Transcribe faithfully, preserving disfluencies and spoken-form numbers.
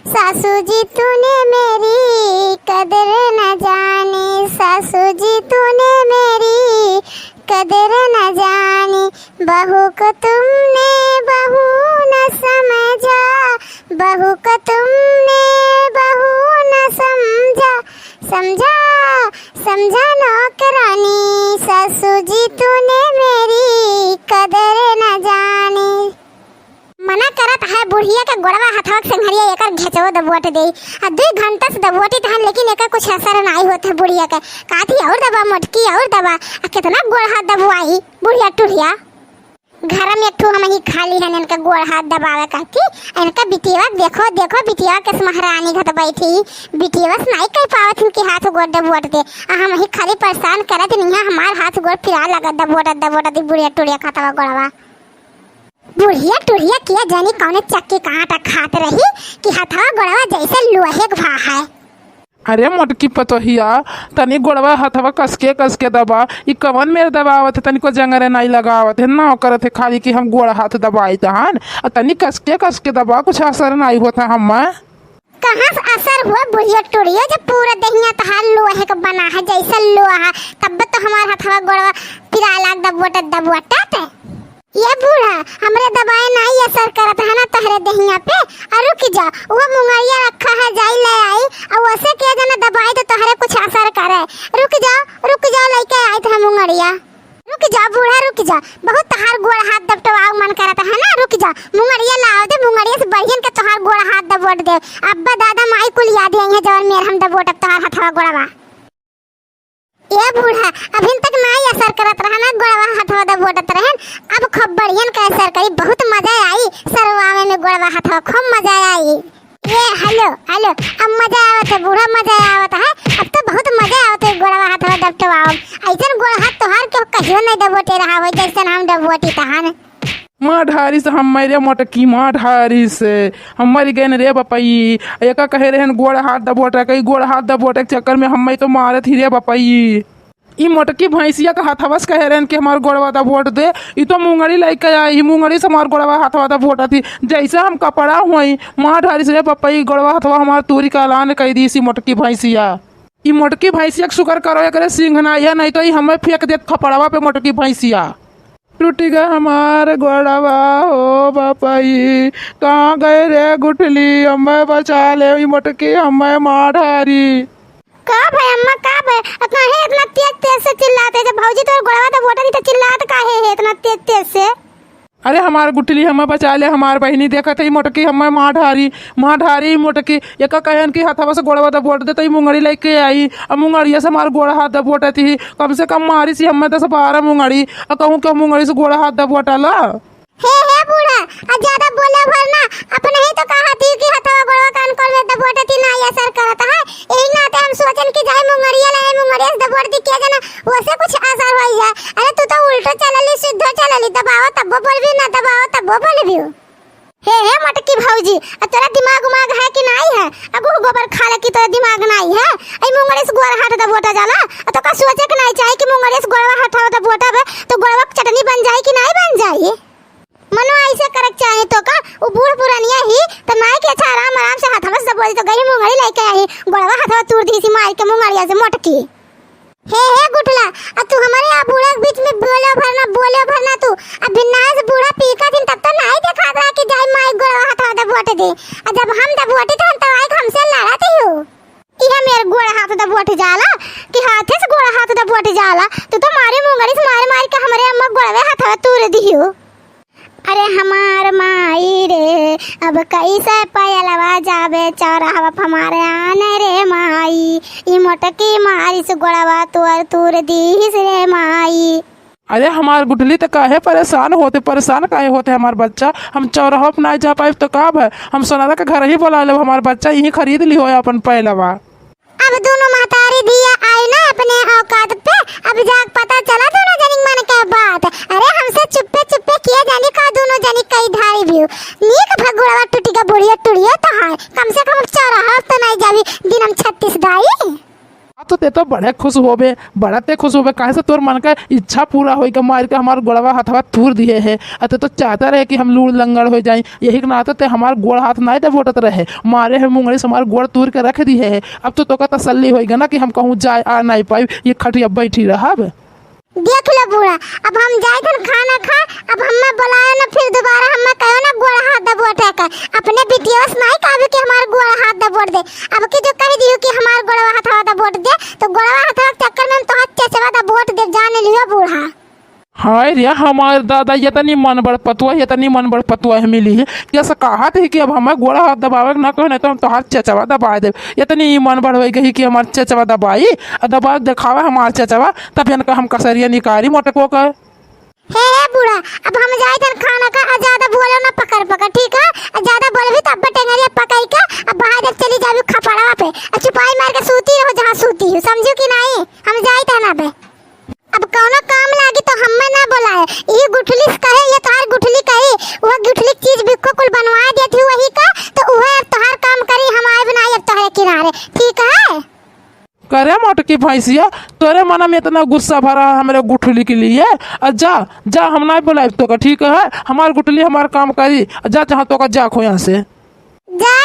सासू जी तूने मेरी कदर न जानी, सासू जी तूने मेरी कदर न जानी, बहू को तुमने बहू न समझा, बहू को तुमने बहू न समझा, समझा, समझा नौकरानी, सासू जी तूने मेरी कदर न जानी। मना करत है बुढ़िया के गोड़वा हथवा के संघरिया एकर घेचो दबोट देई। आ दुई घंटा से दबोटित हन, लेकिन एकर कुछ असर नाई होत है बुढ़िया के। कहत ही, "और दबा मोटकी, और दबा।" आ केतना गोड़ हाथ दबवाई बुढ़िया टुढ़िया। घर में एक ठो हम ही खाली हन इनका गोड़ हाथ दबावे कहती। आ इनका बिटिया देखो, देखो बिटिया के महारानी घत बैठी। बिटिया से नाई कह पावत हन कि हाथ गोड़ दबोट दे। आ हम ही खाली परेशान करत नहीं है, हमार हाथ गोड़ पिरा लगत दबोटत दबोटत ई बुढ़िया टुढ़िया खातवा गोड़वा। बुढ़िया टुढ़िया किया जानी कौने चक्की का आटा खात रही कि हथवा गोड़वा जैसे लोहे के भा है। अरे मोटकी पतोहिया, तनी गोड़वा हथवा कसके कसके दबा। ई कवन मेर दबावत है, तनिको जंगरे नाई लगावत है, नाव करत है खाली कि हम गोड़ हाथ दबाई तहन। आ तनी कसके कसके दबा, कुछ असर नाई होत है हम्मे। कहाँ से असर हुआ बुढ़िया टुढ़िया, जब पूरा देहिया तहार लोहे के बना है, जैसे लोहा, तब तो हमार हथवा गोड़वा पिराए लाग दबोटत दबोटत। ये बूढ़ा, हमरे दबाए नाई असर करत है ना तोहरे देहिया पे। आ रुक जा, वो मुंगरिया रखा है, जाई ले आई, और उसे के जना दबाई तो तोहरे कुछ असर करे। रुक जा, रुक जा, लइके आई तो हम मुंगरिया। रुक जा बूढ़ा, रुक जा, बहुत तहार गोड़ हाथ दबटवाओ मन करत है ना, रुक जा, मुंगरिया लाओ दे, मुंगरिया से बढ़ियन के तोहार गोड़ हाथ दबोट दे। अब्बा दादा माई कुल याद आई है जवन मेर हम दबोटब तोहार हथवा गोड़वा। ए बूढ़ा, अभिन तक नाई असर करत रहा ना, गोड़वा हथवा दबोटत रहन, अब खूब बढ़ियन के असर करी, बहुत मजा आई सरवावे में गोड़वा हथवा, खूब मजा आई। ए हेलो हेलो, अब मजा आवत है बूढ़ा, मजा आवत है, अब तो बहुत मजा आवत है गोड़वा हथवा दबटवाओ। ऐसन गोड़ हाथ तोहार के कहियो नहीं दबोटे रहा हो जैसन हम दबोटी तहान। माँ ढारी से हम मेरे मोटकी माँ ढारी से हम मर गए रे बपई। एका कहे रहन गोड़ हाथ दबोटा, कई गोड़ हाथ दबोटे के चक्कर में हम तो मारत ही रे बपई। ई मोटकी भैंसिया का हथवा से कहे रहन कि हमार गोड़वा दबोट दे। ई तो मुंगरी लइके आई, ई मुंगरी से हमार गोड़वा हथवा दबोटत ही। जैसे हम कपड़ा हुई, माँ ढारी से रे बपई, गोड़वा हथवा हमार तूरी का ऐलान कई दी सी मोटकी भैंसिया। ई मोटकी भैंसिया के शुक्र करो, एकरे सिंह ना है, नहीं तो ई हमें फेंक देत खपड़वा पे मोटकी भैंसिया। टूट गए हमार गोड़वा हो बपई, कहाँ गए रे गुठली, हमें बचा ले, ई मोटकी हमें मार डारी। का भय अम्मा, का भय? आ काहे इतना तेज तेज से चिल्लात है? जब भौजी तोर गोड़वा दबोटत ही तो चिल्लात काहे है इतना तेज तेज से? अरे हमार गुठली हमें बचा ले, हमार बहिनी, देखत है ई मोटकी हमें मार डारी, मार डारी ई मोटकी। एका कहन कि हथवा से गोड़वा दबोट दे तो ई मुंगरी लइके आई, आ मुंगरिया से हमार गोड़ हाथ दबोटत ही। कम से कम मारी सी हमें दस बारह मुंगरी, आ कहूँ कि मुंगरी से गोड़ हाथ दबोटाला। हे, हे बूढ़ा, आ ज्यादा बोले भर ना, अपने ही तो कहा थी कि हथवा गोड़वा कान कौन में दबोटत ही ना, ये असर करत है। यही नाते हम सोचन कि जाए मुंगरिया लाए, मुंगरिया से दबोट दी किया जाना, वैसे कुछ असर होई है। अरे तू तो उल्टो चलली, सीधो चलली, दबाओ तब्बो बोलबी ना, दबाओ तब्बो बोलबी। हे, हे मोटकी भौजी, आ तोरा दिमाग उमाग है कि नाई है? अगू गोबर खा ले कि तोरा दिमाग नाई है? आई मुंगरी से गोड़ हाथ दबोटा जाला, आ तो का सोचे के नाई चाही कि मुंगरी से गोड़वा हथवा दबोटब तो गोड़वा के चटनी बन जाई कि नाई बन जाई? मनो ऐसे करे के चाही तो का, उ बूढ़ पुरनिया ही तो नाई के अच्छा आराम आराम से हथवा से दबोटी तो गई मुंगरी लइके आई, गोड़वा हथवा तूर दी सी मार के मुंगरिया से मोटकी। हे, हे गुठला, आ तू हमारे आ बूढ़ा के बीच में बोलो भर ना, बोलो भर ना तू। अब बिन्ना से बूढ़ा पीका दिन तब तो नाई देखात रहा कि जाई माई गोड़वा हथवा दबोट दे। आ जब हम दबोटी तो हम तो आई हमसे लड़त ही हो। इहे मेर गोड़ हाथ दबोट जाला कि हाथे से गोड़ हाथ दबोट जाला। तू तो मारे मुंगरी से मारे मारे के हमरे अम्मा गोड़वे हथवा तूर दियो। अरे हमार माई रे, अब कैसे पयलवा जाबे चौराहवा प हमारे आने रे माई। ई मोटकी मारी से गोड़वा तोर तूर दीस रे माई। अरे हमार गुठली त काहे परेशान होते, परेशान काहे होते हमार बच्चा? हम चौराहा प नाई जा पाइब त का भय? हम सोनारा के घर ही बोला लेब, हमार बच्चा यहीं खरीद ली हो अपन पयलवा। अब दोनों महतारी धिया आई ना अपने औकात पे, अब जाके पता चला दोनों जनी मन के बात। अरे हमसे चुप्पे चुप्पे किया जानी का दोनों जनी कई धारी भी हो। नीक भगुड़वा टूटी का बुढ़िया टुड़िया तो है, कम से कम अब चौराहा तो नहीं जावी दिन हम छत्तीस दाई। अब तो ते तो बड़े खुश होबे, बड़ा ते खुश होबे, काहे से तोर मन का इच्छा पूरा होइगा, मार के हमार गोड़वा हथवा तूर दिहे है। अ ते तो चाहता रहे कि हम लूड़ लंगड़ होइ जाई, यही के नाते ते हमार गोड़ हाथ नाहीं दबोटत रहे, मारे है मुंगरी से हमार गोड़ तूर के रख दिहे है। अब तो तोका तसल्ली होइगा ना कि हम कहूँ जाए आ नाहीं पाई, ये खटिया बैठी रहब। देख लो बूढ़ा, अब हम जाइत हन खाना खाए, अब हम्मे बोलायो ना, फिर दोबारा हम्मे कहो ना गोड़ हाथ दबोटे का। अपने बिटिया से नाहीं कहबे कि हमार गोड़ हाथ दबोट दे। अब की जो कह दियो कि हमार गोड़वा हाथवा दबोट दे, तो गोड़वा हाथवा के चक्कर में हम तोहार चेचवा दबोट दे, जान लियो बूढ़ा। हाय रे हमार दादा, इतनी मन बड़ पतुआ, इतनी मन बड़ पतुआ है मिली है। कैसे कहत ही कि अब हमें गोड़ हाथ दबावे के ना कहो, नहीं तो हम तोहार चेचवा दबाए देब। इतनी ई मन बड़ होइ गई कि हमार चेचवा दबाई, आ दबा देखावे हमार चेचवा, तब इनका हम कसरिया निकारी मोटको का। हे, हे बूढ़ा, अब हम जाइत हन खाना खाए, आ ज्यादा बोलो ना पकड़ पकड़, ठीक है? आ ज्यादा बोलबी तो अब टेंगरिया पकड़ के अब बाहर चली जाबी खपड़वा पे, आ चुपाई मार के सूती रहो जहाँ सूती हो, समझू कि नाहीं? हम जाइत हन अबे। अब कौनो काम लागी तो हम्मे ना बोलाए, ई गुठली से कहे, ये तोहार गुठली कही, वो गुठली के चीज बिक्को कुल बनवा देती हूँ वही का, तो उहे अब तोहार काम करी, हम आए बनाई अब तोहरे किनारे, ठीक है? करे मोटकी भैंसिया, तोरे मन में इतना गुस्सा भरा है हमरे गुठली के लिए? आ जा, जा, हम नाहीं बोलाइब तोका, ठीक है? हमार गुठली हमार काम करी, आ जा जहाँ तोका जा खो यहाँ से। जा